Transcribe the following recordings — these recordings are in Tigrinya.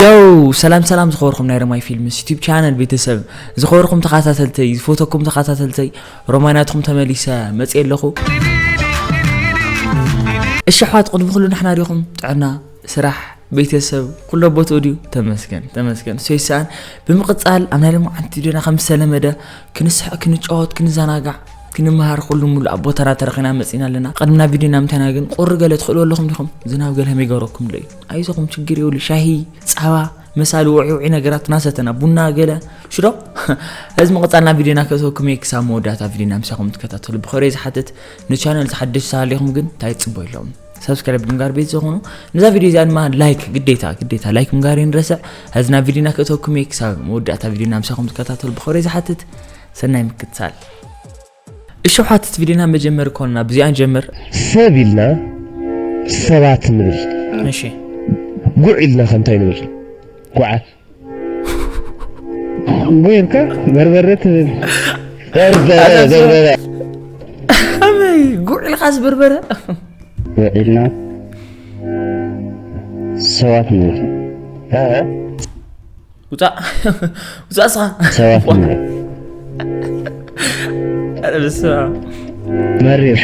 የው ሰላም ሰላም ዝኸበርኩም ናይ ረማይ ፊልምስ ዩቲብ ቻነል ቤተሰብ፣ ዝኸበርኩም ተኸታተልተይ፣ ዝፈተኩም ተኸታተልተይ፣ ሮማይናትኩም ተመሊሰ መፅእ ኣለኹ። እሺ ኣሕዋት፣ ቅድሚ ኩሉ ንሕና ዲኹም ጥዕና፣ ስራሕ፣ ቤተሰብ ኩሎ ቦትኡ ድዩ? ተመስገን ተመስገን። ሶይሳን ብምቕፃል ኣብ ናይ ሎማዓንቲ ቪድዮና ከም ዝተለመደ ክንስሕቕ፣ ክንጫወት፣ ክንዘናጋዕ፣ ክንመሃር ኩሉ ሙሉ ኣብ ቦታና ተረኺና መፂና ኣለና። ቅድምና ቪድዮና ምንታይና ግን ቁሪ ገለ ትኽእልዎ ኣለኹም ዲኹም? ዝናብ ገለ ከመይ ገረኩም ኣሎ እዩ? ኣይዞኹም ችግር የብሉ። ሻሂ፣ ፃባ፣ መሳሊ ውዒ ውዒ ነገራት እናሰተና ቡና ገለ ሽዶ። እዚ ምቕፃልና ቪድዮና ከእተወኩም እየ። ክሳብ መወዳእታ ቪድዮና ምሳኹም ትከታተሉ ብኸብረ ዝሓትት። ንቻነል ዝሓደሽ ተሃሊኹም ግን እንታይ ትፅበዩ ኣለኹም? ሰብስክራይብ ብምጋር ቤት ዝኾኑ ነዛ ቪድዮ እዚኣ ድማ ላይክ ግዴታ ግዴታ ላይክ ምጋር ይንረስዕ። እዚ ናብ ቪድዮና ከእተወኩም እየ። ክሳብ መወዳእታ ቪድዮና ምሳኹም ትከታተሉ ብኸብረ ዝሓትት። ሰናይ ምክትታል። እሺ ኣሕዋት፣ እቲ ቪድዮና መጀመር ኮንና ብዚኣ ንጀምር። ሰብ ኢልና ሰባት ንብል። እሺ። ጉዕ ኢልና ከ እንታይ ንብል? ጉዓት። ጉዕ ኢልካ በርበረ ትብል። በርበረ፣ ኣዛ በርበረ። ኣበይ ጉዕ ኢልካስ በርበረ? ጉዕ ኢልና ሰባት ንብል። እ? ውፃእ፣ ውፃእ እስኻ። ሰባት ንብል። ኧረ በስመ ኣብ። መሪር።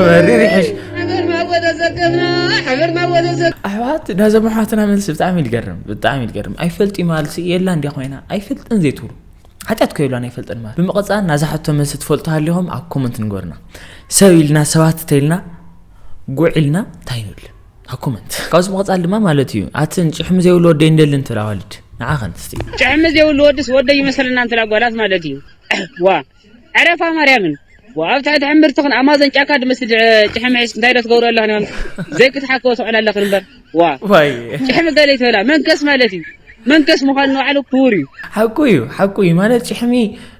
መሪር ይሕሽ። ሓመድ ማጎ ተዘገብና፣ ሓመድ ማጎ ተዘግ- ኣሕዋት፣ ናዞም ኣሕዋትና መልሲ ብጣዕሚ እዩ ዝገርም፣ ብጣዕሚ እዩ ዝገርም። ኣይፈልጥ እዩ ማለት የላ እንዲያ ኮይና፣ ኣይፈልጥን ዘይትብሉ። ሓጢኣት እኮ የብላን ኣይፈልጥን ማለት። ብምቕፃል ናዛ ሕቶ መልሲ ትፈልጡ ሃሊኹም ኣብ ኮመንት ንገሩና። ሰብ ኢልና ሰባት ተይልና ጉዕ ኢልና እንታይ ንብል? ኣብ ኮመንት። ካብዚ ምቕፃል ድማ ማለት እዩ፣ ኣትን ጭሕሚ ዘይብሉ ወደይ እንደልን ትብል ኣዋልድ። ንዓኸን እስቲ። ጭሕሚ ዘይብሉ ወድስ ወደይ ይመስለና እንትላ ጓላት ማለት እዩ። ዋ፣ ዕረፋ ማርያምን። ዋ፣ ኣብ ትሕቲ ሕምብርቲ ኽን ኣማዞን ጫካ ድመስል ጭ-፣ ጭሕሚ ሒዝክ እንታይ ዶ ትገብሩ ኣለኽን? ዘይክትሓከቦ ትውዕል ኣለኽን እምበር። ዋ። ዋይ። ጭሕሚ ገለ ይትበላ፣ መንከስ ማለት እዩ። መንከስ ምዃኑ ንባዕሉ ክቡር እዩ። ሓቁ እዩ፣ ሓቁ እዩ። ማለት ጭሕሚ፣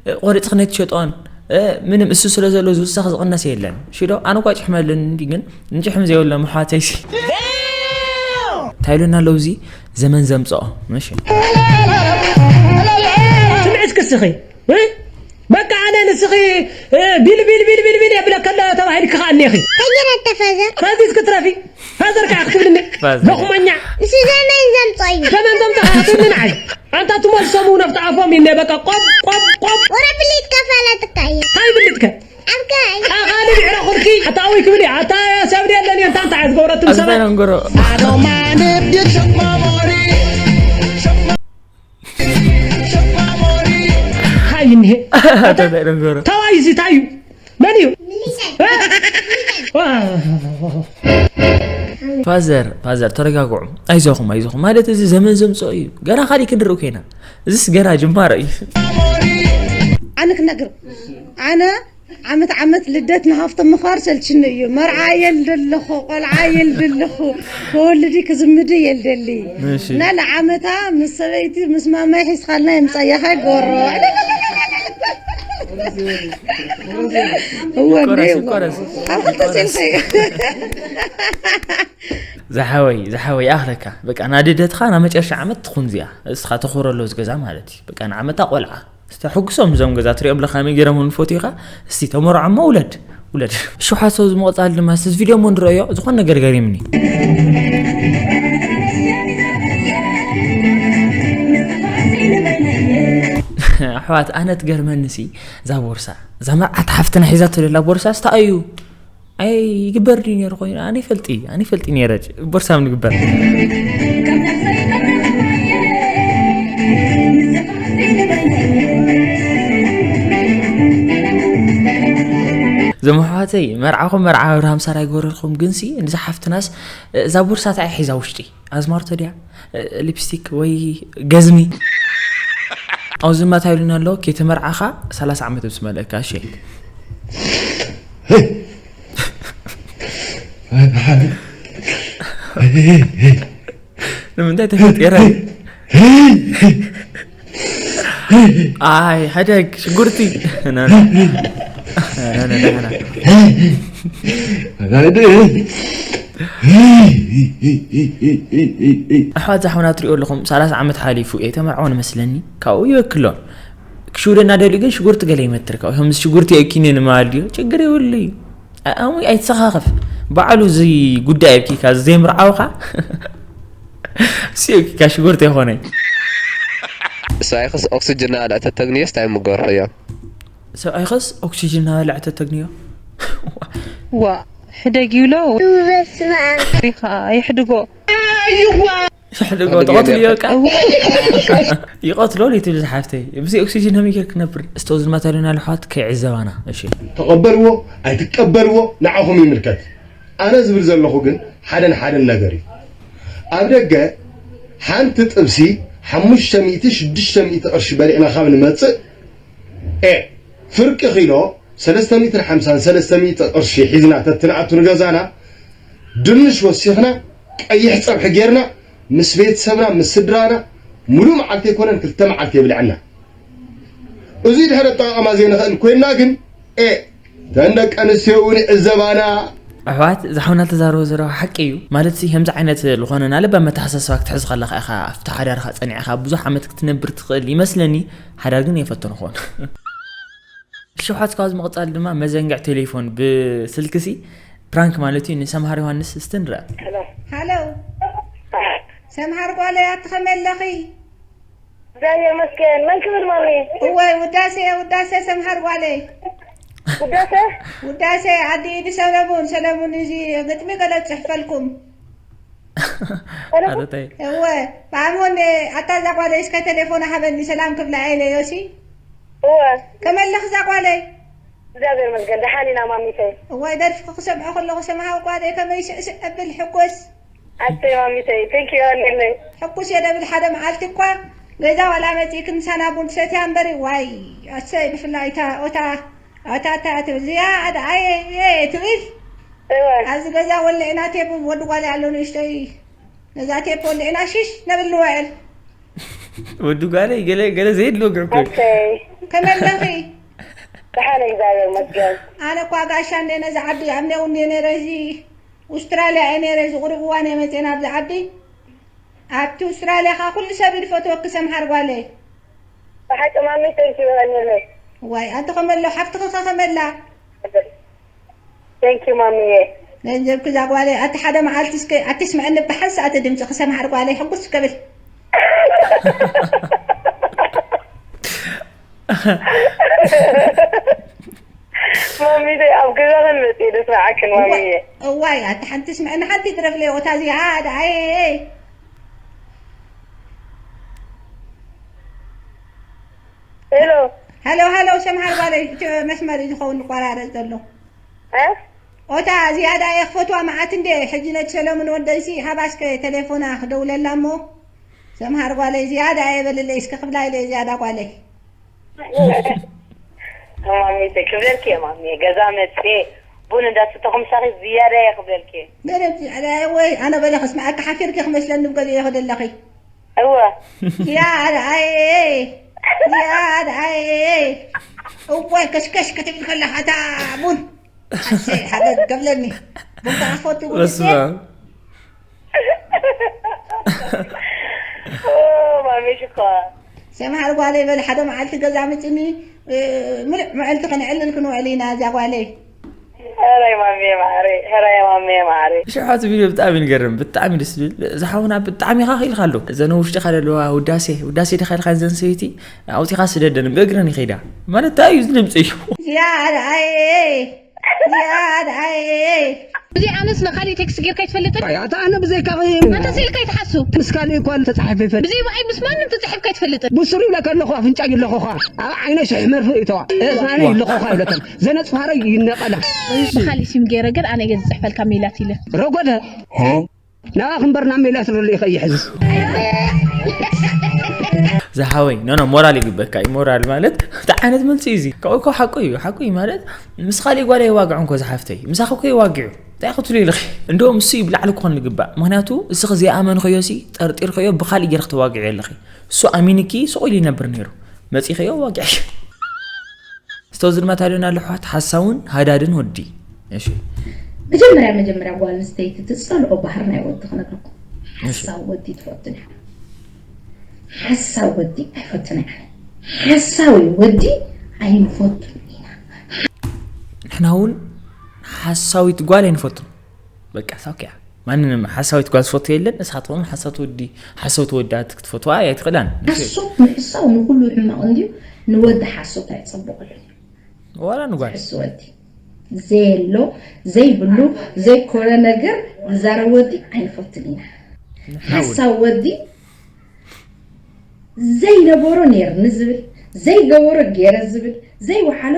እ፣ ቆሪጽ ክነይ ትሸጦን፣ እ፣ ምንም እሱ ስለ ዘሎ ዝውሰኽ ዝቕነስ የለን። ሽዶ፣ ኣነ እኳ ጭሕሚ ኣለኒ እንዲ፣ ግን ንጭሕሚ ዘይብሎም ኣሕዋተይሲ። እንታይ ኢሉና ኣለዉ እዚ ዘመን ዘምጽኦ? እሺ። ስምዒ እስኪ እስኺ፣ እ? በቃ ኣነ ንስኺ፣ እ፣ ቢል፣ ቢል፣ ቢል፣ ቢል፣ ቢል የብለካ ኣሎ ተባሂልኪ ከኣ እኒኺ። ተጀመርተ ፋዘር። ፈዚዝ ክትረፊ። ፋዘር ከዓ ክትብልኒ። ፋዘር። ሎኽመኛ። ንሱ ዘመን ዘምጾ እዩ። ዘመን ዘምጾ ከዓ ክትብልኒ ንዓይ። ኣንታ ትመልሶም እውን ኣብቲ ኣፎም እዩ እኒአ፣ በቃ ቆብ፣ ቆብ፣ ቆብ። ወረ ብሊት ከፈለትካ እየ። እንታይ ብሊትከ? ኣብ ከራይ። ኣኻሊ ብዕረ ኹልኪ። ኣታ ኣውይ ክብል እየ። ኣታ ሰብ ድየ ኣለኒ፣ ኣንታ እንታይ ዝገብረትም ኣንታ ሰባት? ነንገሮ። ታይ እኒሄ? ኣታ እንታይ ነንገሮ? ተዋይ እዚ ታይ እዩ? መን እዩ? እ? ፋዘር፣ ፋዘር፣ ተረጋግዑ። ኣይዞኹም፣ ኣይዞኹም። ማለት እዚ ዘመን ዘምጽኦ እዩ። ገና ካሊእ ክንርኢ ኮይና። እዚስ ገና ጅማሮ እዩ። ኣነ ክነግር። ኣነ ዓመት ዓመት ልደት ንሃፍቶም ምኽባር ሰልችኒ እዩ። መርዓ የልደ ኣለኹ፣ ቆልዓ የልደ ኣለኹ፣ ከወልዲ ክዝምዲ የልደሊ። እሺ። እና ንዓመታ ምስ ሰበይቲ ምስ ማማይ ሒዝኻልና የምጻያኻ ጎሮ። እወ፣ ይቆረስ፣ እወ። ይቆረስ። ኣብ ክልተ ይቆረስ። ሴንሰይ። ዝሓወይ፣ ዝሓወይ፣ ይኣኽለካ። በቃ፣ ናይ ልደትኻ ናይ መጨረሻ ዓመት ትኹን እዚኣ። እስኻ ተኽብረሉ እዚ ገዛ ማለት እዩ። በቃ፣ ንዓመታ ቆልዓ። እስቲ ሕጉሶም እዞም ገዛ ትሪኦም ኣለኻ፣ ከመይ ገይሮም ንፈትዩኻ? እስቲ ተመርዖሞ ውለድ፣ ውለድ። ሽሓት ሰብ ዝመቕጻል ድማ፣ እስቲ ቪድዮ እሞ ንርእዮ፣ ዝኾነ ነገር ገሪምኒ። ኣሕዋት፣ ኣነ ትገርመኒ ሲ፣ እዛ ቦርሳ፣ እዛ መርዓት ሓፍትና ሒዛቶ ዘላ ቦርሳ፣ እስታ እዩ። ኣይ ይግበር ድዩ ነይሩ ኮይኑ? ኣነ ይፈልጥ፣ ኣነ ይፈልጥ ነይረ። ቦርሳ ምን ይግበር? ዘመሓዋተይ መርዓኹም መርዓ ኣብርሃም ሳራ ይግበረልኩም። ግንሲ እንዛ ሓፍትናስ እዛ ቦርሳ እንታይ ሒዛ ውሽጢ? ኣዝማርቶ ድያ? ሊፕስቲክ ወይ ገዝሚ? ኣብዚ ድማ እንታይ ኢሉና ኣሎ? ከይተመርዓኻ ሰላሳ ዓመት ምስ መለእካ፣ እሺ። ንምንታይ ተፈጢረ? ኣይ፣ ሕደግ፣ ሽጉርቲ። ና፣ ና። ና፣ ና፣ ና፣ ና። ኣሕዋት ዛሕምና ትሪኦ ኣለኹም፣ ሰላሳ ዓመት ሓሊፉ እየ ተመርዖ ንመስለኒ። ካብኡ ይበክሎን። ክሽውደና ደልዩ ግን ሽጉርቲ ገለ ይመትር። ካብኡ ከምዚ ሽጉርቲ እየ ኪኒን ማል ድዩ? ችግር የብሉ እዩ። ኣ-፣ ኣሙይ ኣይትሰኻኸፍ። ባዕሉ እዚ ጉዳይ ኣብኪካ ዘይምርዓውካ ሲኦኪካ ሽጉርቲ ይኾነይ። ሰብኣይክስ ኦክስጅን ናበልዐ ተተግንዮስ እንታይ ምገርሖ እያ? ሰብኣይክስ ኦክስጅን ናበልዐ ተተግንዮ። ዋ ሕደግ ይብሎ በስመ ኣብ ሪኻ ይሕድጎ ሕድጎ ተቐትሉ ይበቃ። ይቐትሎ ለይትብል ዝሓፍተይ ብዚ ኦክስጅን ከመይ ጌር ክነብር? እስቶ ዝማታሉና ልሕዋት ከይዕዘባና እሺ። ተቐበልዎ ኣይትቀበልዎ ንዓኹም ይምልከት። ኣነ ዝብል ዘለኹ ግን ሓደን ሓደን ነገር እዩ። ኣብ ደገ ሓንቲ ጥብሲ ሓሙሽተ ሚእቲ ሽዱሽተ ሚእቲ ቅርሺ በሊዕና ካብ ንመጽእ ኤ ፍርቂ ኪሎ ሰለስተ ሚእትን ሓምሳን ሰለስተ ሚእቲ ቅርሺ ሒዝና ተትንኣቱ ንገዛና ድንሽ ወሲኽና ቀይሕ ጸብሒ ጌርና ምስ ቤተሰብና ምስ ስድራና ሙሉእ መዓልቲ ኣይኮነን ክልተ መዓልቲ የብልዐና። እዙይ ድሕሪ ኣጠቓቕማ ዘይንኽእል ኮይንና ግን ኤ ተን ደቂ ኣንስትዮ እውን ይዕዘባና። ኣሕዋት እዚ ሓውና ተዛረቦ ዘሎ ሓቂ እዩ ማለት ሲ ከምዚ ዓይነት ዝኾነ ናለባ መተሓሳስባ ክትሕዝ ከለኻ ኢኻ ኣብቲ ሓዳርካ ጸኒዕካ ብዙሕ ዓመት ክትነብር ትኽእል ይመስለኒ። ሓዳር ግን የፈተንኾን። ሽውሓት ካብ ዝምቕጻል ድማ መዘንግዕ ቴሌፎን ብስልክሲ ፕራንክ ማለት እዩ። ንሰምሃር ዮሃንስ እስቲ ንርኣ። ሃሎ ሰምሃር ጓለይ ኣቲ ከመይ ኣለኺ? እግዚኣብሔር ይመስገን። መን ክብል ማሚ? እወይ ውዳሴ ውዳሴ ሰምሃር ጓለይ ውዳሴ ውዳሴ ኣዲ ኢዲ ሰለሙን ሰለሙን እዚ ግጥሚ ገለ ጽሕፈልኩም ኣረታይ እወ ብኣሞን ኣታ እዛ ጓለይ እስከ ቴሌፎን ሃበኒ ሰላም ክብላ ኢለ ዮሲ እወ ከመለኽ እዛ ጓለይ እግዚኣብሔር ይመስገን ደሓን ኢና ማሚተይ። እዋይ ደርፍኺ ክሰምዖ ከለኹ ሰምሃር ጓለይ ከመይ ስዕስዕ እብል ሕጎስ ኣተይ ማሚተይ thank you ኣኔለይ። ሕኩስ እየ ደብል ሓደ መዓልቲ እኳ ገዛ ዋላ መፂእክን ምሳና ቡን ትሰትያ እምበሪ ዋይ ኣሰይ ብፍላይ እታ ኦታ ኣታ ኣታ ትብል እዚኣ ኣደ ኣየ እየ ትብል እወ ኣብዚ ገዛ ወልዕና ቴፕ ወዲ ጓል ኣሎ ንእሽተይ ነዛ ቴፕ ወልዕና ሽሽ ነብል ንውዕል ወዲ ጓለይ ገለ ገለ ዘየድሎ ግዕኩ ኣተይ ከመይ ኣለኺ ደሓን እግዚኣብሔር ይመስገን። ኣነ እኳ ጋሻ እንደ ነዚ ዓዲ ኣብ ኔው እንደ ነረ እዚ ኡስትራልያ እየ ነረ እዚ ቁሩብ እዋን እየ መፅአ ናብዚ ዓዲ ኣብቲ ኡስትራልያ ኸዓ ኩሉ ሰብ እዩ ዝፈትወኪ ሰምሃር ጓለይ ብሓቂ ማሚ thank you ኣኔለይ። ዋይ ኣንቲ ከመሎ ሓፍትኺ ኸ ከመላ thank you ማሚየ። ገንዘብኪ እዛ ጓለይ ኣቲ ሓደ መዓልቲ እስከ ኣቲ ስምዐኒ ብሓንሳእ እቲ ድምፂ ክሰምሃር ጓለይ ሕጉስ ክብል ማሚተይ ኣብ ገዛኽን መፅእ ደስምዓክን ማሚየ። እዋይ ኣቲ ሓንቲ ስምዐኒ ሓንቲ ድረፍለይ ኦታ እዚኣ ደኣየ ሄሎ ሃሎ ሃሎ ሰምሃር ጓለይ እቲ መስመር እዩ ዝኸውን ዝቆራረፅ ዘሎ እ? ኦታ ዝያዳ እየ ክፈትዋ መዓት እንዴ ሕጂ ነቲ ሰለሙን ወደይሲ ሃባስከ ቴሌፎና ክደውለላ እሞ ሰምሃር ጓለይ ዝያዳ እየ በልለይ እስከ ክብላ ኢለ ዝያዳ ጓለይ ማሚተ ክብለልኪ እየ ማሚየ ገዛ መፅእ ቡን እንዳስተኹምሳኺ ዝያዳ እየ ክብለልኪ እየ። ገለ ዝያዳ እየ ወይ ኣነ በለ ክስምዓካ ሓፊርኪ ክመስለኒ ብገሊኡ እየ ክደለኺ እወ ዝያዳ ኣየ ዝያዳ ኣየ እዋይ ከሽከሽ ክትብል ከለኻ እታ ቡን ኣሰይ ሓገግ ከብለኒ ቡን ከዓ ክፈቱ በስመ ጉድሴ ኣብ ኦ፣ ማሚ ሽኮር ሰምሃር ጓለይ በል ሓደ መዓልቲ ገዛ ምፅኒ ምሉእ መዓልቲ ከነዕልል ክንውዕል ኢና እዛ ጓለይ ሕራይ ማሚ ማሪ ሕራይ ማሚ ማሪ ሽውሓት ቪድዮ ብጣዕሚ ንገርም ብጣዕሚ ደስ ዝብል ዝሓውና ብጣዕሚ ኢኻ ክኢልካ ኣሎ እዘን ውሽጢኻ ዘለዋ ውዳሴ ውዳሴ ዲኻ ኢልካ እዘን ሰበይቲ ኣውፂኻ ስደደን ብእግረን ይኸይዳ ማለት እንታይ እዩ እዚ ድምፂ እዩ ዝያዳ ኣየ ዝያዳ ኣየ እዚ ኣነስ ንካሊእ ቴክስት ጌርካ ይትፈልጥን ኣታ ኣነ ብዘይካ ኣንተ ስኢልካ ይትሓሱ ምስ ካልእ እኳ ተፃሒፈ ይፈልጥ ብዘይ ብኣይ ምስ ማንም ተፅሒፍካ ይትፈልጥን ብስሩ ይብለካ ኣለኹ ኣፍንጫ ይለኹኻ ኣብ ዓይነ ሽሕ መርፍእ ይተዋ እዝናነ ይለኹኻ ይብለካ ዘነፅፋረ ይነቐላ ብካሊእ ሲም ገይረ ግን ኣነ እየ ዝፅሕፈልካ ሜላት ኢለ ረጎደ ናባኺ እምበር ናብ ሜላት ርልኢኸ ይሕዝስ ዝሓወይ ኖኖ ሞራል ይግበካ እዩ ሞራል ማለት እንታይ ዓይነት መልፂ እዩ እዚ ካብኡ እኮ ሓቁ እዩ ሓቁ እዩ ማለት ምስ ካሊእ ጓል የዋግዕ እንኮ ዝሓፍተይ ምሳኺ እኮ የዋግዑ እንታይ ክትብሉ ኢልኺ እንደውም እሱ እዩ ብላዕሊ ክኾን ዝግባእ ምክንያቱ እስኺ ዘይኣመንኸዮ ሲ ጠርጢርኸዮ ብካሊእ ገይርኺ ተዋግዒ ኣለኺ እሱ ኣሚንኪ ስቕ ኢሉ ይነብር ነይሩ መፂኸዮ ዋግዕሽ ዝተወዝድ መታደና ልሕዋት ሓሳውን ሃዳድን ወዲ እሺ መጀመርያ መጀመርያ ጓል ኣንስተይቲ ትፀልኦ ባህሪ ናይ ወዲ ክነግረኩም ሓሳዊ ወዲ ትፈቱን እያ ሓሳዊ ወዲ ኣይፈቱን እያ ሓሳዊ ወዲ ኣይንፈቱን ኢና ንሕና እውን ሓሳዊት ጓል ኣይንፈቱን በቃ ሳውኪያ ማንንም ሓሳዊት ጓል ዝፈቱ የለን። ንስኻትኩም ሓሳዊት ወዲ ሓሳዊት ወዳት ክትፈትዋ ኣይትኽእላን። ሓሶት ምሕሳው ንኩሉ ሕማቕ እንድዩ። ንወዲ ሓሶት ኣይጸብቐሉን እዩ። ዋላ ንጓል ሕሱ ወዲ ዘየሎ ዘይብሉ ዘይኮነ ነገር ዝዛረብ ወዲ ኣይንፈቱን ኢና። ሓሳብ ወዲ ዘይነበሮ ነይርኒ ዝብል ዘይገበሮ ገይረ ዝብል ዘይወሓሎ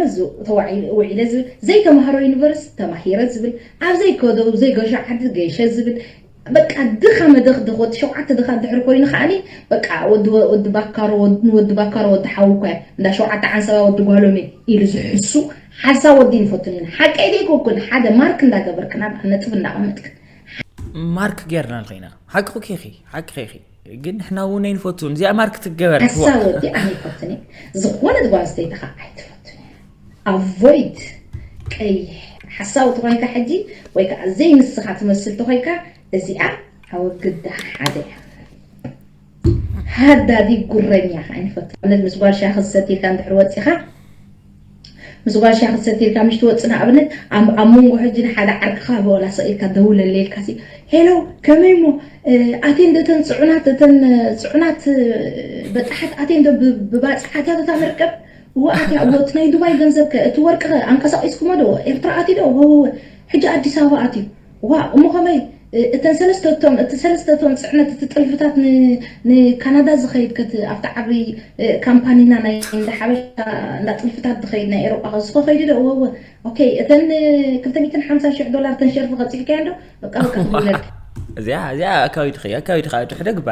ውዒለ ዝብል ዘይተማህሮ ዩኒቨርሲቲ ተማሂረ ዝብል ኣብ ዘይከዶ ዘይገሾ ዓዲ ገይሸ ዝብል በቃ ድኻ መደኽድኽ ወዲ ሸውዓተ ድኻ ድሕር ኮይኑ ከዓኒ በቃ ወዲ ባካሮ ወዲ ባካሮ ወዲ ሓዊ እኳ እንዳ ሸውዓተ ዓንሰባ ወዲ ጓሎም ኢሉ ዝሕሱ ሓሳብ ወዲ ንፈቱን ኢና። ሓቀይ ደይኮኩን ሓደ ማርክ እንዳገበርክና ነጥብ እንዳቐመጥክን ማርክ ጌርና ልኸይና ሓቅኹ ኬኺ ሓቂ ኸይኺ ግን ንሕና እውን ኣይንፈቱን እዚኣ ማርክ ትገበር ሓሳብ ወዲ ኣይፈቱን እየ። ዝኾነት ጓል ኣንስተይቲ ከዓ ኣይትፈቱን እየ። ኣቮይድ ቀይሕ ሓሳዊ ተኾይንካ ሕጂ ወይ ከዓ ዘይንስኻ ትመስል ተኾይንካ እዚኣ ኣወግዳ ሓደ እያ። ሃዳዲ ጉረኛ ከዓ ይፈቱ ነት ምስ ጓል ሻኺ ዝሰትካ እንድሕር ወፂኻ ምስ ጓል ሻኺ ዝሰትካ ምሽ ትወፅእ ንኣብነት ኣብ መንጎ ሕጂ ንሓደ ዓርክኻ ብወላ ሰቂልካ ደውለለ ኢልካ ሲ ሄሎ ከመይ ሞ ኣቴን ዶ እተን ፅዑናት እተን ፅዑናት በጣሓት ኣቴን ዶ ብባፅሓት እያ ታ መርከብ እዋ ኣትያ እዎ እቲ ናይ ዱባይ ገንዘብ ከ እቲ ወርቂ ከ ኣንቀሳቂስኩሞ ዶ ኤርትራ ኣትዩ ዶ እወ ሕጂ ኣዲስ ኣበባ ኣትዩ ዋ እሞ ከመይ እተን ሰለስተ እቶም እቲ ሰለስተ እቶም ፅዕነት እቲ ጥልፍታት ንካናዳ ዝኸይድ ከት ኣብቲ ዓብይ ካምፓኒና ናይ እንዳ ሓበሻ እንዳ ጥልፍታት ዝኸይድ ናይ ኤሮጳ ዝኸኸይዱ ዶ እወ እወ ኦኬ እተን ክልተ ሚእትን ሓምሳን ሽሕ ዶላር ተንሸርፊ ቀፂልካዮ ዶ በቃ በቃ ትብለልካ እዚኣ እዚኣ ኣካዊድኺ ኣካዊድኻ ሕደ ግባ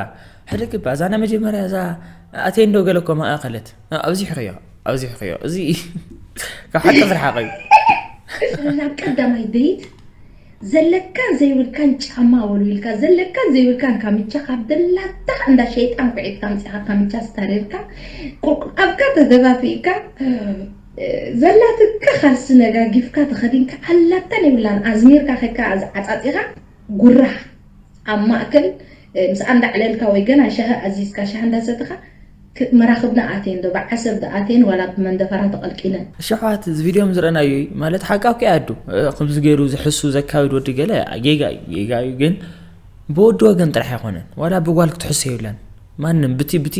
ሕደ ግባ እዛ ናይ መጀመርያ እዛ ኣቴንዶ ገለ እኮ መኣኸለት ኣብዚሕኽዮ ኣብዚሕኽዮ እዚ ካብ ሓቂ ዝረሓቐ እዩ ናብ ቀዳማይ ደይት ዘለካን ዘይብልካን ጫማ ወልዊልካ ዘለካን ዘይብልካን ካምቻ ካብ ደላታ እንዳ ሸይጣን ኩዒትካ ምፅኻ ካምቻ ስታሪርካ ቁርቁቃብካ ተደፋፊእካ ዘላትካ ካልሲ ነጋጊፍካ ተኸዲንካ ኣላታን የብላን ኣዝሚርካ ከካ ዓፃፂኻ ጉራ ኣብ ማእከል ምስ ኣንዳዕለልካ ወይ ገና ሻሂ ኣዚዝካ ሻሂ እንዳሰትኻ መራኽብና ኣትየን ዶ ብዓሰብ ዶ ኣትየን ዋላ ብመንደፈራ ተቐልቂለን። እሺ ኣሕዋት እዚ ቪድዮ ምዝረኣናዮ እዩ ማለት ሓቃ እኮ ኣዱ ከምዚ ገይሩ ዝሕሱ ዘካብድ ወዲ ገለ ጌጋ እዩ ጌጋ እዩ ግን ብወዲ ወገን ጥራሕ ኣይኮነን ዋላ ብጓል ክትሕሱ የብላን ማንም ብቲ ብቲ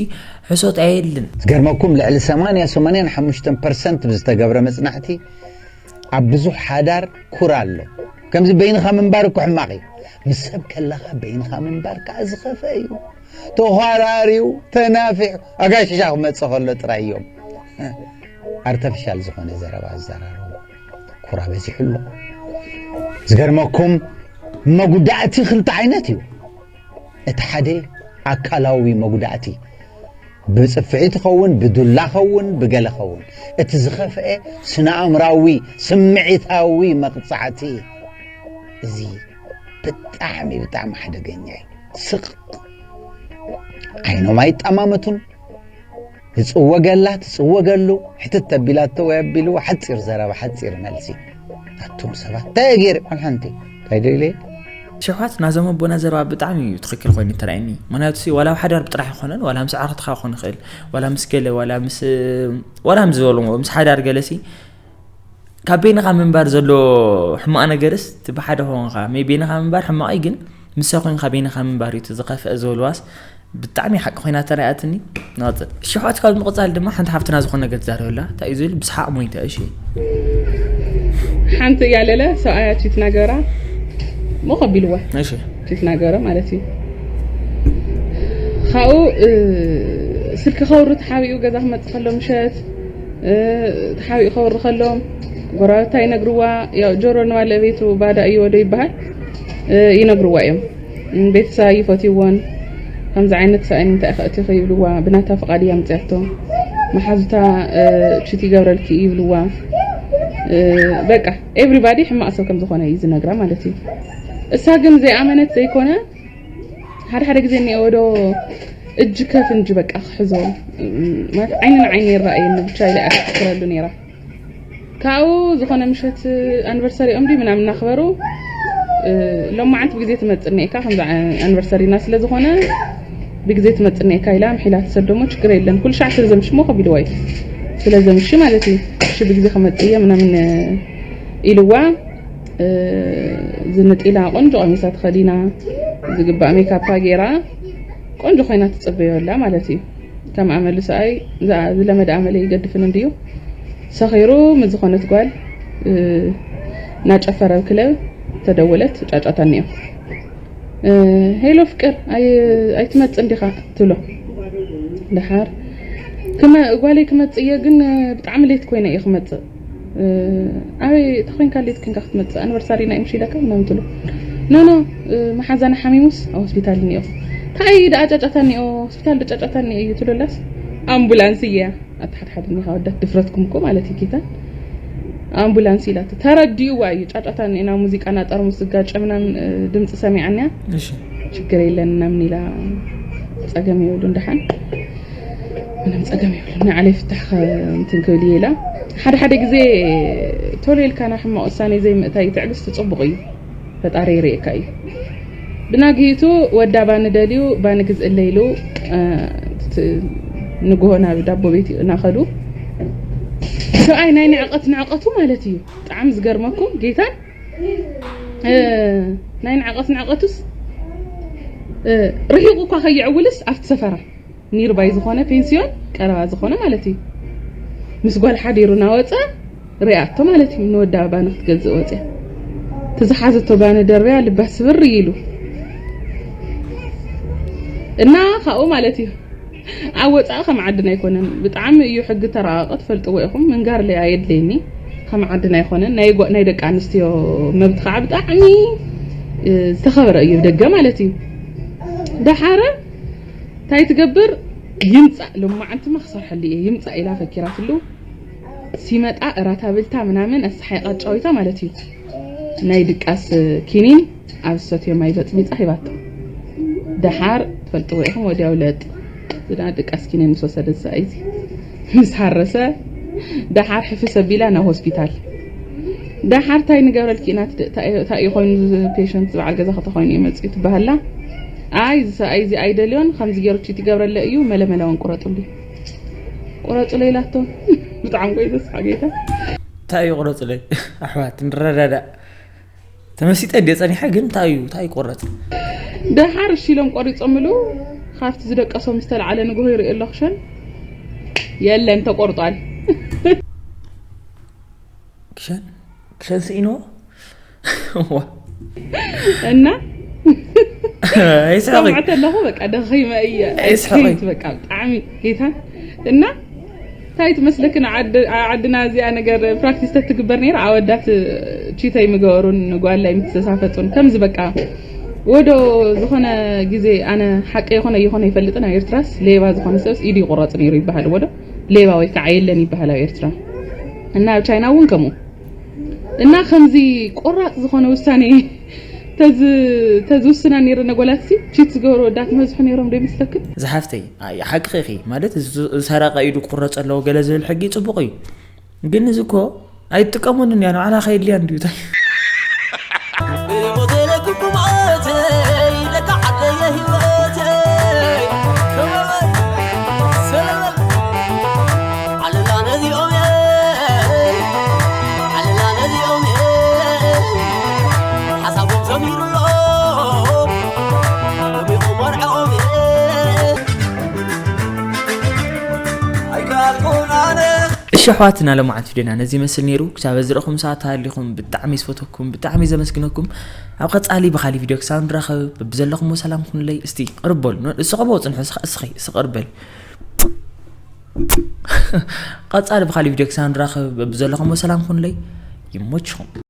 ሕሶት ኣየልን። ዝገርመኩም ልዕሊ ሰማንያ ሰማንያን ሓሙሽተን ፐርሰንት ብዝተገብረ መጽናዕቲ ኣብ ብዙሕ ሓዳር ኩራ ኣሎ። ከምዚ በይንኻ ምንባር እኮ ሕማቕ እዩ። ምስ ሰብ ከለኻ በይንኻ ምንባር ከዓ ዝኸፍአ እዩ። ተዃራሪው፣ ተናፊሑ፣ ኣጋይሽ ሻ ክመጽእ ከሎ ጥራይ እዮም ኣርተፊሻል ዝኾነ ዘረባ ዝዘራረቡ። ኩራ በዚሑ ኣሎ። ዝገርመኩም መጉዳእቲ ክልተ ዓይነት እዩ። እቲ ሓደ ኣካላዊ መጉዳእቲ ብፅፍዒ ትኸውን ብዱላ ኸውን ብገለ ኸውን እቲ ዝኸፍአ ስነኣእምራዊ ስምዒታዊ መቕፃዕቲ እዚ ብጣዕሚ ብጣዕሚ ሓደገኛ እዩ ስቕ ዓይኖም ኣይጠማመቱን ዝፅወገላ ትፅወገሉ ሕትት ተቢላቶ ወይ ኣቢልዎ ሓፂር ዘረባ ሓፂር መልሲ ኣቱም ሰባት እንታይ ገይር ሓንቲ እንታይ ደይለ ሸውሓት ናዞም ኣቦና ዘረባ ብጣዕሚ እዩ ትኽክል ኮይኑ ተራእየኒ ምክንያቱ ሲ ዋላ ኣብ ሓዳር ብጥራሕ ኣይኮነን ዋላ ምስ ዓርክትኻ ክኾን ይኽእል ዋላ ምስ ገለ ዋላ ምስ ዋላ ምስ ዝበልዎ ምስ ሓዳር ገለ ሲ ካብ በይንኻ ምንባር ዘሎ ሕማቕ ነገርስ እቲ ብሓደ ኮንካ መይ በይንኻ ምንባር ሕማቕ እዩ ግን ምሰ ኮንካ በይንኻ ምንባር እዩ እቲ ዝኸፍአ ዝበልዋስ ብጣዕሚ ሓቂ ኮይና ተራእያትኒ ንቐፅል ሽሕዖት ካብ ምቕፃል ድማ ሓንቲ ሓፍትና ዝኾነ ነገር ትዛረበላ እንታይ እዩ ዝብል ብስሓቕ ሞይተ እሺ ሓንቲ እያ ለለ ሰብኣያ ቺት ናገራ ሞኸ ቢልዋ እሺ ቺት ናገረ ማለት እዩ ካብኡ ስልኪ ከውሪ ተሓቢኡ ገዛ ክመፅእ ከሎ ምሸት ተሓቢኡ ከውሪ ከሎ ጎረባብታ ይነግርዋ ጆሮ ንባለቤቱ ባዳ እዩ ወዶ ይበሃል ይነግርዋ እዮም ቤተሰብ ይፈትይዎን ከምዚ ዓይነት ሰብኣይ ንምንታይ ከእትኺ ይብልዋ ብናታ ፍቓድ እያ ምፅያቶ መሓዙታ ችት ይገብረልኪ ይብልዋ በቃ everybody ሕማቕ ሰብ ከም ዝኾነ እዩ ዝነግራ ማለት እዩ እሳ ግን ዘይኣመነት ዘይኮነ ሓደ ሓደ ግዜ እኒኦ ወዶ እጅ ከፍ እንጂ በቃ ክሕዞ ማለት ዓይኒ ንዓይኒ ይረኣየኒ ብቻ ኢለ ኣፍክረሉ ነይራ ካብኡ ዝኾነ ምሸት ኣኒቨርሰሪኦም ድዩ ምናምን እናኽበሩ ሎማዓንቲ ብግዜ ትመፅእ እኒኤካ ከምዚ ኣኒቨርሰሪና ስለ ዝኾነ ብግዜ ትመፅእ እኒኤካ ኢላ ምሒላ ትሰዶ እሞ ችግር የለን ኩሉ ሻዕ ስለ ዘምሽ እሞ ከቢልዋ እዩ ስለ ዘምሽ ማለት እዩ እሺ ብግዜ ክመፅእ እየ ምናምን ኢልዋ ዝንጥ ኢላ ቆንጆ ቀሚሳ ተኸዲና ዝግባእ ሜካፓ ገይራ ቆንጆ ኮይና ትጽበዮ ኣላ ማለት እዩ። ከም ኣመሉ ሰብኣይ ዝለመደ ኣመለ ይገድፍን እንድዩ። ሰኺሩ ምስ ዝኾነት ጓል እናጨፈረ ኣብ ክለብ ተደወለት። ጫጫታ እኒኦ። ሄሎ ፍቅር፣ ኣይትመጽእ እንዲኻ ትብሎ። ደሓር ጓለይ ክመጽእ እየ፣ ግን ብጣዕሚ ሌት ኮይነ እየ ክመጽእ። ኣበይ ተኮይንካ ሌት ኮንካ ክትመጽእ? ኣኒቨርሳሪ ናይ ምሽ ኢለካ ምናምን ትብሎ። ኖ ኖ፣ መሓዛና ሓሚሙስ ኣብ ሆስፒታል እኒኦ። እንታይ ደኣ ጫጫታ እኒኦ፣ ሆስፒታል ዶ ጫጫታ እኒኦ እዩ ትብሎላስ ኣምቡላንስ እያ። ኣታ ሓድሓድ እኒኻ ወዳት ድፍረትኩም እኮ ማለት እዩ ጌታ። ኣምቡላንስ ኢላቶ ተረዲእዋ እዩ። ጫጫታ እኒኦ፣ ናብ ሙዚቃ ናብ ጠርሙስ ዝጋጨ ምናምን ድምፂ ሰሚዓንያ። ችግር የለን ምናምን ኢላ ጸገም የብሉን ደሓን ምንም ጸገም የብሉን። ንዓለይ ፍታሕ እንትን ክብል እየ ኢላ። ሓደ ሓደ ግዜ ቶሎ ኢልካ ናብ ሕማቕ ውሳኔ ዘይምእታይ ትዕግስቲ ጽቡቕ እዩ። ፈጣሪ ይርእየካ እዩ። ብናግሂቱ ወዳ ባኒ ደልዩ ባኒ ግዝእለይ ኢሉ ንግሆ ናብ ዳቦ ቤት እናኸዱ ሰብኣይ ናይ ንዕቐት ንዕቐቱ ማለት እዩ። ብጣዕሚ ዝገርመኩም ጌታን ናይ ንዕቐት ንዕቐቱስ ርሒቑ እኳ ከይዕውልስ ኣብቲ ሰፈራ ኒርባይ ዝኾነ ፔንስዮን ቀረባ ዝኾነ ማለት እዩ። ምስ ጓል ሓዲሩ እናወፀ ሪኣቶ ማለት እዩ። ንወዳ ባኒ ክትገዝእ ወፅያ እቲ ዝሓዘቶ ባኒ ደርብያ ልባ ስብር ኢሉ እና ካብኡ ማለት እዩ። ኣብ ወፃኢ ከም ዓድና ኣይኮነን። ብጣዕሚ እዩ ሕጊ ተረቓቐ ትፈልጥዎ ኢኹም። ምንጋር ለይ ኣየድለየኒ። ከም ዓድና ኣይኮነን። ናይ ደቂ ኣንስትዮ መብት ከዓ ብጣዕሚ ዝተኸበረ እዩ ደገ ማለት እዩ። ደሓረ እንታይ ትገብር? ይምፃእ ሎማዓንትማ ክሰርሐሉ እየ ይምፃእ ኢላ ፈኪራትሉ። ሲመጣ እራት ኣብልታ ምናምን ኣሰሓይቃ ጫዊታ ማለት እዩ። ናይ ድቃስ ኪኒን ኣብ ዝሰትዮ ማይ በፅቢፃ ሂባቶ። ደሓር ትፈልጥዎ ኢኹም ወዲያው ለጥ ዝዳ ድቃስ ኪኒን ምስ ወሰደ ዝሰኣይ እዚ ምስ ሃረሰ ደሓር ሕፍስ ኣቢላ ናብ ሆስፒታል። ደሓር ታይ ንገብረልኪ ኢና እንታይ እዩ ኮይኑ ፔሸንት ዝበዓል ገዛ ከተኮይኑ እዩ መፅኡ ትበሃላ። ኣይ ዝሰኣይ እዚ ኣይደልዮን ከምዚ ገይሩ ቺት ይገብረለ እዩ መለመላውን ቁረጡሉ ቁረፁ ለይላቶ። ብጣዕሚ ጎይተስ ሓጌታ እንታይ እዩ ቁረፁለይ ኣሕዋት ንረዳዳእ ተመሲጠ እንደ ፀኒሐ ግን እንታይ እዩ እንታይ ይቆረፅ ደሓር እሺ ኢሎም ቆሪፆምሉ ካብቲ ዝደቀሶም ዝተለዓለ ንግሆ ይርኢ ኣሎ ክሸን የለን ተቆርጧል ክሸን ክሸን ስኢኖ እና ይስሐቂ ሰምዐ ተለኹ በቃ ደኺመ እየ ይስሐቂ በቃ ብጣዕሚ ጌታ እና እንታይ ትመስለክን ዓድና እዚኣ ነገር ፕራክቲስ ተትግበር ነይራ ኣወዳት ቺተይ ምገበሩን ንጓላይ ምትሰሳፈጡን ከምዚ በቃ ወዶ ዝኾነ ግዜ ኣነ ሓቂ ይኾነ ይኾነ ይፈልጥን ኣብ ኤርትራስ ሌባ ዝኾነ ሰብስ ኢዱ ይቁረጽ ነይሩ ይበሃል ወዶ ሌባ ወይ ከዓ የለን ይበሃል ኣብ ኤርትራ እና ኣብ ቻይና እውን ከምኡ እና ከምዚ ቆራፅ ዝኾነ ውሳኔ ተዝውስና ነይረ ነጎላትሲ ቺት ዝገበሩ ወዳት መዝሑ ነይሮም ዶ ይመስለክን ዝሓፍተይ ሓቂ ኢኺ ማለት ዝሰረቀ ኢዱ ክቁረፅ ኣለዎ ገለ ዝብል ሕጊ ፅቡቅ እዩ ግን እዚ እኮ ኣይጥቀሙን እንያ ንባዕላ ከየድልያ እንድዩ ታይ እሺ ኣሕዋትና ሎማዓንቲ ቪድዮና ነዚ ይመስል ነይሩ ክሳብ ዝረኹም ሰዓት ተሃሊኹም ብጣዕሚ ዝፈተኩም ብጣዕሚ ዘመስግነኩም ኣብ ቀፃሊ ብካሊ ቪድዮ ክሳብ ንራኸብ በብዘለኹም ሰላም ኩኑለይ እስቲ ቅርበሉ እስኸ በው ፅንሑ እስኸ እስኸ እስኸ ቅርበል ቀፃሊ ብካሊ ቪድዮ ክሳብ ንራኸብ በብዘለኹም ሰላም ኩኑለይ ይሞችኹም